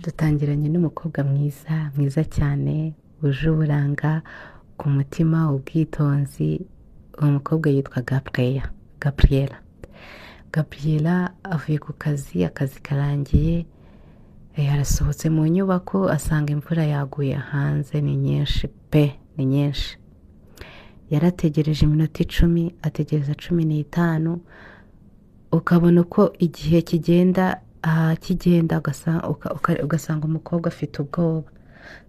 Dutangiranye n'umukobwa mwiza mwiza cyane, wuje uburanga ku mutima, ubwitonzi. Uwo mukobwa yitwa Gabriela. Gabriela, Gabriela avuye ku kazi, akazi karangiye, arasohotse mu nyubako asanga imvura yaguye hanze, ni nyinshi pe, ni nyinshi. Yarategereje iminota 10, ategereza 15, ukabona uko igihe kigenda kigenda, ugasanga umukobwa afite ubwoba.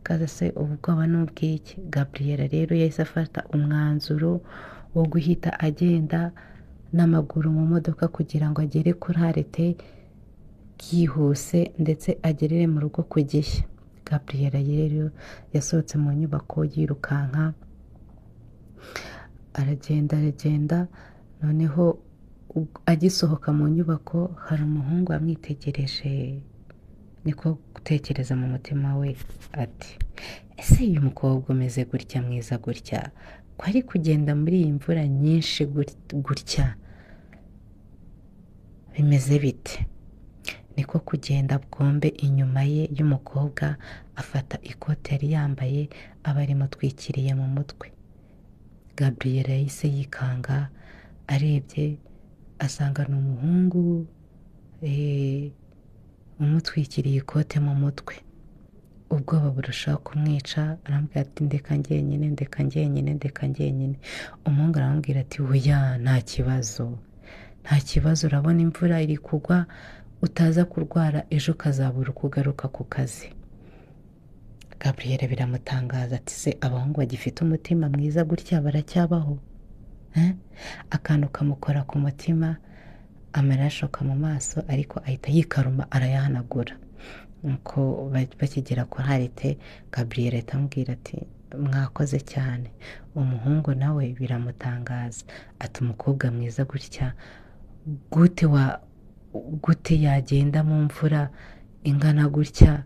Kaza se ubu bwoba ni ubw'iki? Gabriela rero yahise afata umwanzuro wo guhita agenda n'amaguru mu modoka kugira ngo agere kuri arrêt byihuse, ndetse agerere mu rugo ku gihe. Gabriela rero yasohotse mu nyubako yirukanka, aragenda, aragenda. Noneho agisohoka mu nyubako hari umuhungu wamwitegereje, niko gutekereza mu mutima we ati: "Ese uyu mukobwa umeze gutya, mwiza gutya, ko ari kugenda muri iyi mvura nyinshi gutya, bimeze bite?" Niko kugenda bwombe inyuma ye y'umukobwa, afata ikote yari yambaye aba arimutwikiriye mu mutwe. Gabriela yahise yikanga, arebye asanga ni umuhungu umutwikiriye ikote mu mutwe. Ubwoba burushaho kumwica, arambwira ati: "Ndeka njyenyine, ndeka njyenyine, ndeka njyenyine." Umuhungu aramubwira ati: "Oya, nta kibazo, nta kibazo, urabona imvura iri kugwa, utaza kurwara ejo ukazabura uko ugaruka ku kazi." Gabriel biramutangaza, ati: "Se abahungu bagifite umutima mwiza gutya baracyabaho?" Eh? Akantu kamukora ku mutima, amarira ashoka mu maso, ariko ahita yikaruma arayahanagura. Nuko bakigera kuri arrêt, Gabriel ahita amubwira ati: "Mwakoze cyane." Umuhungu nawe biramutangaza, ati: "Umukobwa mwiza gutya gute, wa gute yagenda mu mvura ingana gutya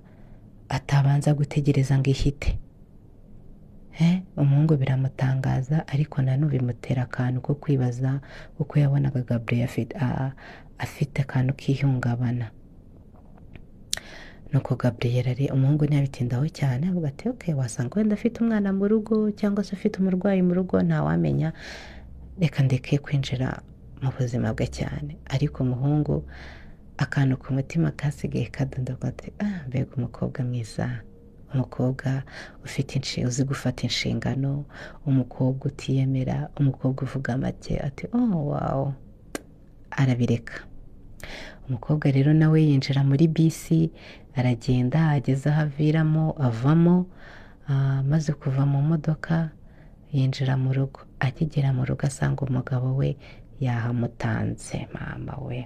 atabanza gutegereza ngo ihite?" Umuhungu biramutangaza, ariko nanone bimutera akantu ko kwibaza, kuko yabonaga Gabriel afite akantu k'ihungabana. Nuko Gabriel ari umuhungu ntiyabitindaho cyane, avuga ati: "Ok, wasanga wenda afite umwana mu rugo cyangwa se afite umurwayi mu rugo, ntawamenya, reka ndeke kwinjira mu buzima bwe cyane." Ariko umuhungu akantu ku mutima kasigaye kadondoga, ati: "Ah, mbega umukobwa mwiza, umukobwa ufite uzi gufata inshingano, umukobwa utiyemera, umukobwa uvuga make," ati: "Oh wow." Arabireka. Umukobwa rero nawe yinjira muri bisi, aragenda, ageze aho aviramo avamo. Amaze kuva mu modoka yinjira mu rugo. Akigera mu rugo asanga umugabo we yahamutanze. Mama we!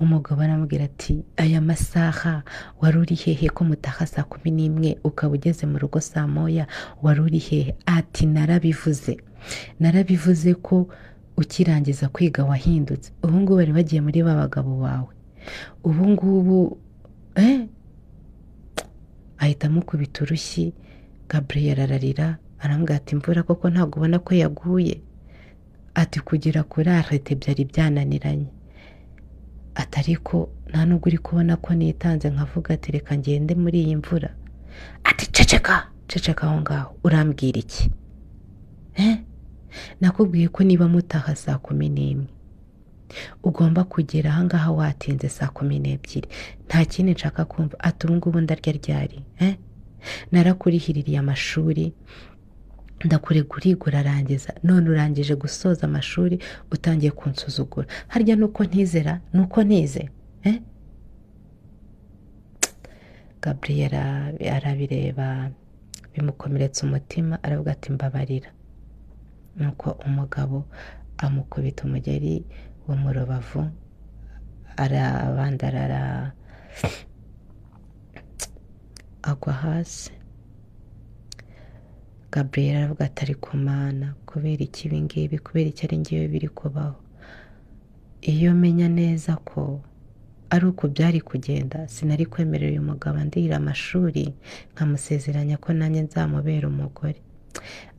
Umugabo aramubwira ati: "Aya masaha wari uri hehe? Ko mutaha saa 11 ukaba ugeze mu rugo saa 1, wari uri hehe?" Ati: "Narabivuze, narabivuze ko ukirangiza kwiga wahindutse. Ubu ngubu bari bagiye muri ba bagabo bawe ubu ngubu." Ahita amukubita urushyi. Gabriel ararira, aramubwira ati: "Imvura koko ntabwo ubona ko yaguye?" Ati: "Kugera kuri arrêt byari byananiranye." Ati: "Ariko nta nubwo uri kubona ko nitanze nkavuga ati reka ngende muri iyi mvura?" Ati: "Ceceka, ceceka aho ngaho, urambwira iki? Eh? Nakubwiye ko niba mutaha saa 11 ugomba kugera ahangaha watinze saa 12. Nta kindi nshaka kumva." Ati: "Ubu ngubu ndarya ryari? Eh? Narakurihiririye amashuri, ndakurega uriga urarangiza, none urangije gusoza amashuri utangiye kunsuzugura. Harya nuko ntizera, nuko ntize, eh?" Gabriela arabireba bimukomeretsa umutima, aravuga ati: "Mbabarira." Nuko umugabo amukubita umugeri wo mu rubavu, arabandarara agwa hasi. Gabriel aravuga ati: "Ariko Mana, kubera iki ibi ngibi? Kubera iki ari ngewe biri kubaho? Iyo menya neza ko ari uko byari kugenda, sinari kwemerera uyu mugabo andihira amashuri, nkamusezeranya ko nanjye nzamubera umugore.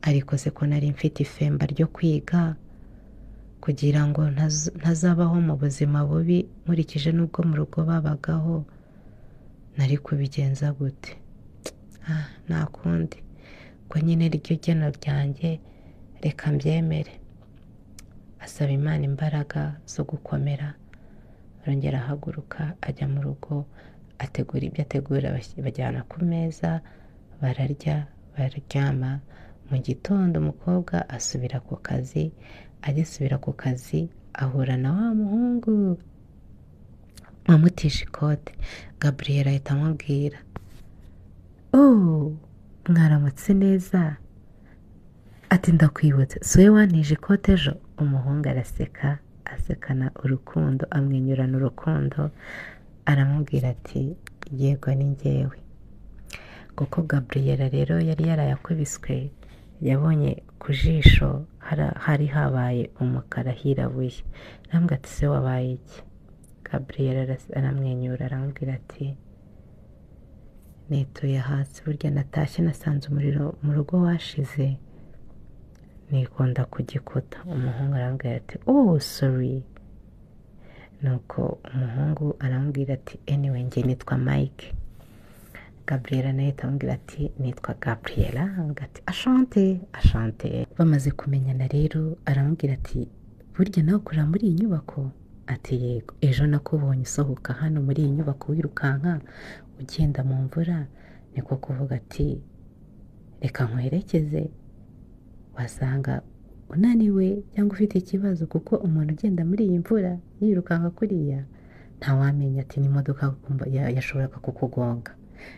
Ariko se ko nari mfite ifemba ryo kwiga kugira ngo ntazabaho mu buzima bubi nkurikije n'ubwo mu rugo babagaho?" Nari kubigenza gute? Nta kundi, ko nyine ryo geno ryanjye, reka mbyemere. Asaba Imana imbaraga zo gukomera, arongera ahaguruka ajya mu rugo, ategura ibyo ategura, bajyana ku meza, bararya, bararyama. Mu gitondo umukobwa asubira ku kazi, agisubira ku kazi ahura na wa muhungu wamutije ikote. Gabriel ahita amubwira, oh mwaramutse neza, ati ndakwibutse, si wowe wantije ikote ejo? Umuhungu araseka, asekana urukundo, amwenyurana urukundo, aramubwira ati yego ni njyewe. Kuko Gabriel rero yari yarayakubiswe, yabonye ku jisho hari habaye umukara hirabuye. Aramubwira ati se wabaye iki? Gabriel aramwenyura, aramubwira ati nituye hasi, burya natashye nasanze umuriro mu rugo washize, nikunda ku gikuta. Umuhungu aramubwira ati oh sorry. Nuko umuhungu aramubwira ati anyway njye nitwa Mike. Gabriela nawe ahita amubwira ati nitwa Gabriela. Aramubwira ati enchantée, enchantée. Bamaze kumenyana rero aramubwira ati burya nawe ukorera muri iyi nyubako? Ati yego, ejo nakubonye usohoka hano muri iyi nyubako wirukanka ugenda mu mvura, niko kuvuga ati reka nkwerekeze, wasanga unaniwe cyangwa ufite ikibazo, kuko umuntu ugenda muri iyi mvura yirukanka kuriya ntawamenya, ati n'imodoka yashoboraga kukugonga,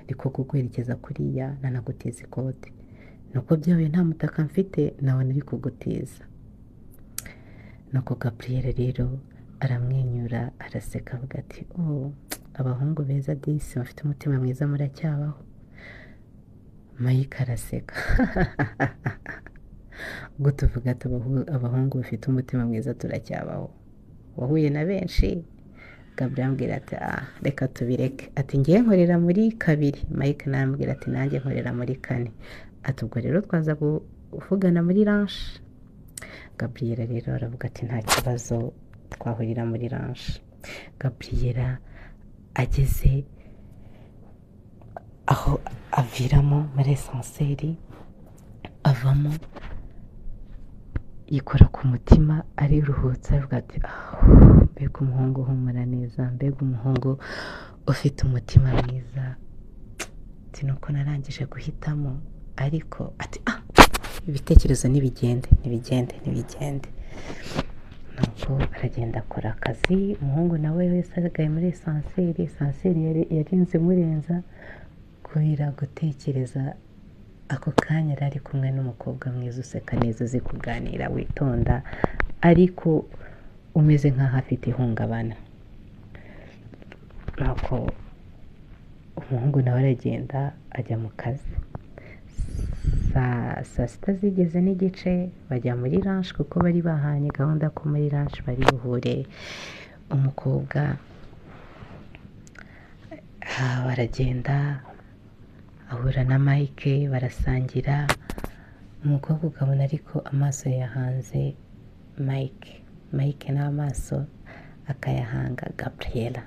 niko kuguherekeza kuriya nanagutiza ikote, nuko byabaye nta mutaka mfite nawe nari kugutiza. Nuko Gabriel rero aramwenyura, araseka, avuga ati oh abahungu beza disi bafite umutima mwiza muracyabaho. Mike araseka, ubwo tuvuga ati abahungu bafite umutima mwiza turacyabaho, wahuye na benshi. Gabriel ambwira ati ah reka tubireke, ati ngiye nkorera muri 2. Mike nawe ambwira ati nanjye nkorera muri 4. Ati ubwo rero twaza kuvugana muri lunch. Gabriel rero aravuga ati nta kibazo twahurira muri lunch. Gabriel ageze aho aviramo muri ascenseur, avamo yikora ku mutima ariruhutsa, avuga ati mbega umuhungu uhumura neza, mbega umuhungu ufite umutima mwiza, ati nuko narangije guhitamo, ariko ati ibitekerezo ntibigende, ntibigende, ntibigende. Nuko aragenda akora akazi, umuhungu nawe wese asigaye muri ascenseur, ascenseur yarinze imurenza kubera gutekereza. Ako kanya yari ari kumwe n'umukobwa mwiza useka neza, uzi kuganira, witonda, ariko umeze nk'aho afite ihungabana. Nuko umuhungu nawe aragenda ajya mu kazi. Saa 6 zigeze n'igice bajya muri lunch, kuko bari bahanye gahunda ko muri lunch bari buhure. Umukobwa baragenda ahura na Mike barasangira. Umukobwa ukabona ariko amaso yahanze Mike, Mike n'amaso akayahanga Gabriela.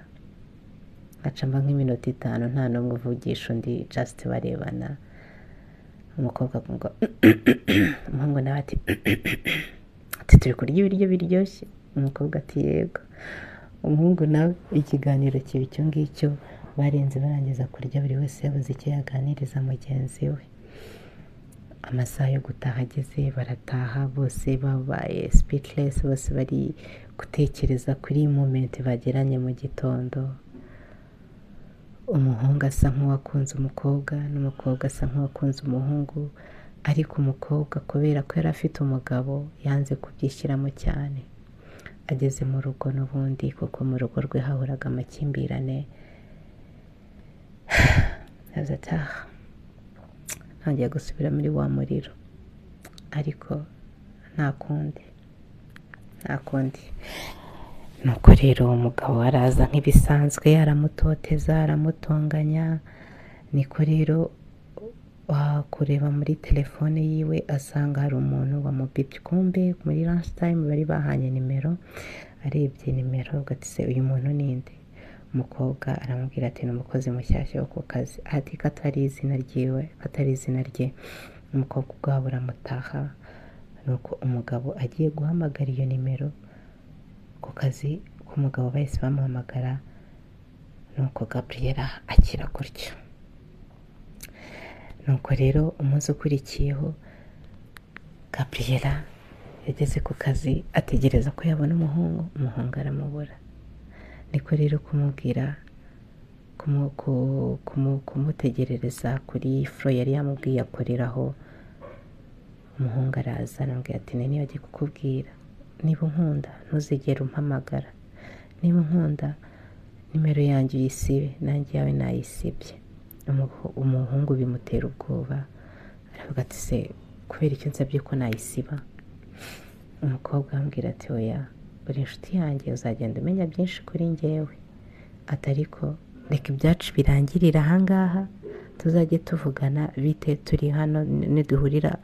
Hacamo nk'iminota 5 nta n'umwe uvugisha undi, just barebana. Umukobwa ngo umuhungu nawe ati ati turi kurya ibiryo biryoshye. Umukobwa ati yego. Umuhungu nawe ikiganiro kiba icyo ngicyo, barenze barangiza kurya buri wese yabuze icyo yaganiriza mugenzi we. Amasaha yo gutaha ageze barataha, bose babaye speechless, bose bari gutekereza kuri moment bagiranye mu gitondo. Umuhungu asa nk'uwakunze umukobwa, n'umukobwa asa nk'uwakunze umuhungu, ariko umukobwa kubera ko yari afite umugabo yanze kubyishyiramo cyane. Ageze mu rugo n'ubundi, kuko mu rugo rwe hahoraga amakimbirane, yaza ataha ntangiye gusubira muri wa muriro, ariko nta kundi, nta kundi. Nuko rero uwo mugabo araza nk'ibisanzwe, aramutoteza, aramutonganya. Niko rero kureba muri telefone yiwe asanga hari umuntu wamubibye, kumbe muri lunch time bari bahanye nimero. Arebye nimero avuga ati se uyu muntu ni nde? Umukobwa aramubwira ati ni umukozi mushyashya wo ku kazi. Ati ko atari izina ryiwe, ko atari izina rye. Umukobwa ubwabo buramutaha. Nuko umugabo agiye guhamagara iyo nimero ku kazi k'umugabo, bahise bamuhamagara. Nuko Gabriela akira gutyo. Nuko rero umunsi ukurikiyeho Gabriela yageze ku kazi, ategereza ko yabona umuhungu, umuhungu aramubura. Niko rero kumubwira kumutegerereza kuri floor yari yamubwiye akoreraho. Umuhungu araza, aramubwira ati niba agiye kukubwira, niba unkunda ntuzigere umpamagara, niba unkunda nimero yanjye uyisibe, nanjye yawe nayisibye. Umuhungu bimutera ubwoba, aravuga ati se kubera icyo nsabye ko nayisiba? Umukobwa arambwira ati oya, uri inshuti yanjye, uzagenda umenya byinshi kuri njyewe. Ati ariko reka ibyacu birangirire ahangaha, tuzajye tuvugana bite turi hano niduhurira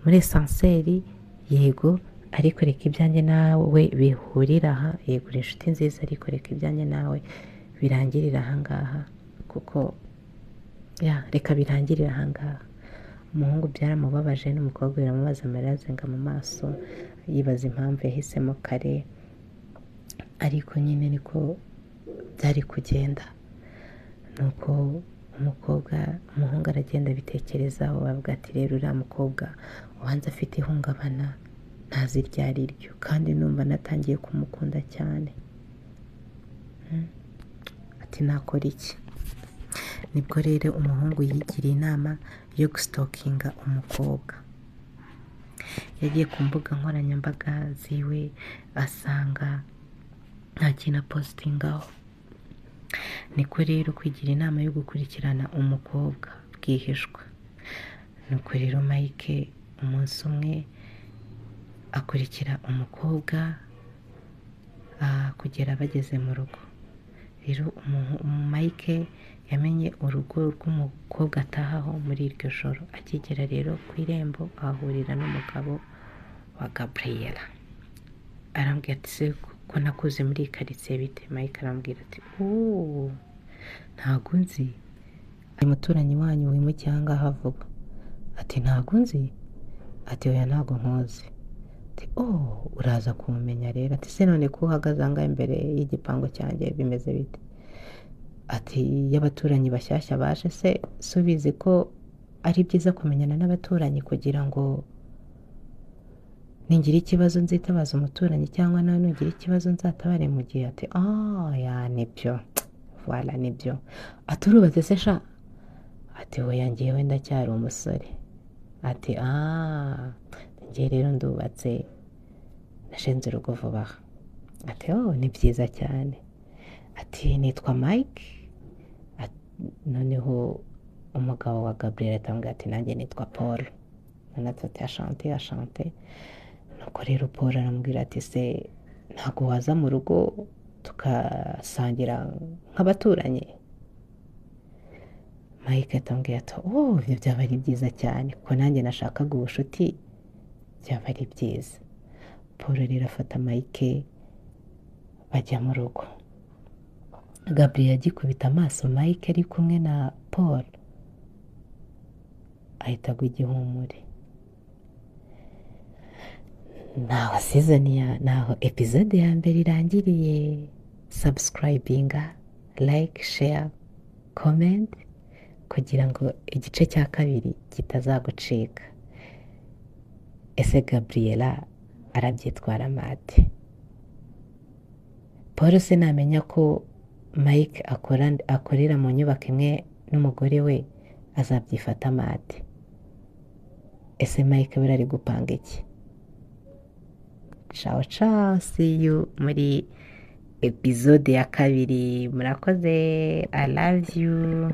muri ascenseur, yego, ariko reka ibyanjye nawe bihurira aha. Yego uri inshuti nziza, ariko reka ibyanjye nawe birangirire ahangaha, kuko ya reka birangirire ahangaha. Umuhungu byaramubabaje n'umukobwa biramubaza, amarira azenga mu maso, yibaza impamvu yahisemo kare, ariko nyine niko byari kugenda. Nuko umukobwa, umuhungu aragenda abitekerezaho, avuga ati rero uriya mukobwa ubanza afite ihungabana ntazi iryo ari ryo, kandi numva natangiye kumukunda cyane. Ati nakora iki? Nibwo rero umuhungu yigiriye inama yo gustalkinga umukobwa. Yagiye ku mbuga nkoranyambaga ziwe, asanga nta kintu apostingaho. Niko rero kwigira inama yo gukurikirana umukobwa bwihishwa. Nuko rero Mike umunsi umwe akurikira umukobwa kugera bageze mu rugo. Rero Mike yamenye urugo rw'umukobwa atahaho muri iryo joro. Akigera rero ku irembo ahahurira n'umugabo wa Gabriela. Arambwira ati se ko nakuze muri iyi karitsiye bite? Mike arambwira ati ooo, ntago nzi, umuturanyi wanyu wimukiye aha ngaha vuba. Ati ntago nzi? Ati oya ntago nkuzi. Ati oh, uraza kumumenya rero. Ati se none ko uhagaze aha ngaha imbere y'igipangu cyanjye bimeze bite? Ati iyo abaturanyi bashyashya baje se subizi ko ari byiza kumenyana n'abaturanyi kugira ngo ningira ikibazo nzitabaza umuturanyi, cyangwa nawe nugira ikibazo nzatabare mu gihe. Ati ah ya nibyo, voilà nibyo. Ati urubatse se sha? Ati oya njyewe ndacyari umusore. Ati ah njye rero ndubatse, nashinze urugo vuba aha. Ati oh ni byiza cyane. Ati nitwa Mike. Noneho umugabo wa Gabriel atamubwira ati nanjye nitwa Paul. Noneho ati enchanté, enchanté. Nuko rero Paul aramubwira ati se ntabwo waza mu rugo tugasangira nk'abaturanyi? Mike atamubwira ati oh ibyo byaba ari byiza cyane, kuko nanjye nashakaga ubucuti, byaba ari byiza. Paul rero afata Mike bajya mu rugo. Gabriel agikubita amaso Mike ari kumwe na Paul, ahita agwa igihumure. Naho season ya, naho episode ya mbere irangiriye. Subscribinga, like, share, comment kugira ngo igice cya kabiri kitazagucika. Ese Gabriela arabyitwara mate? Paul se namenya ko Mike akorera mu nyubako imwe n'umugore we azabyifata mate? Ese Mike buriya ari gupanga iki? Ciao ciao, see you muri episode ya kabiri. Murakoze, I love you.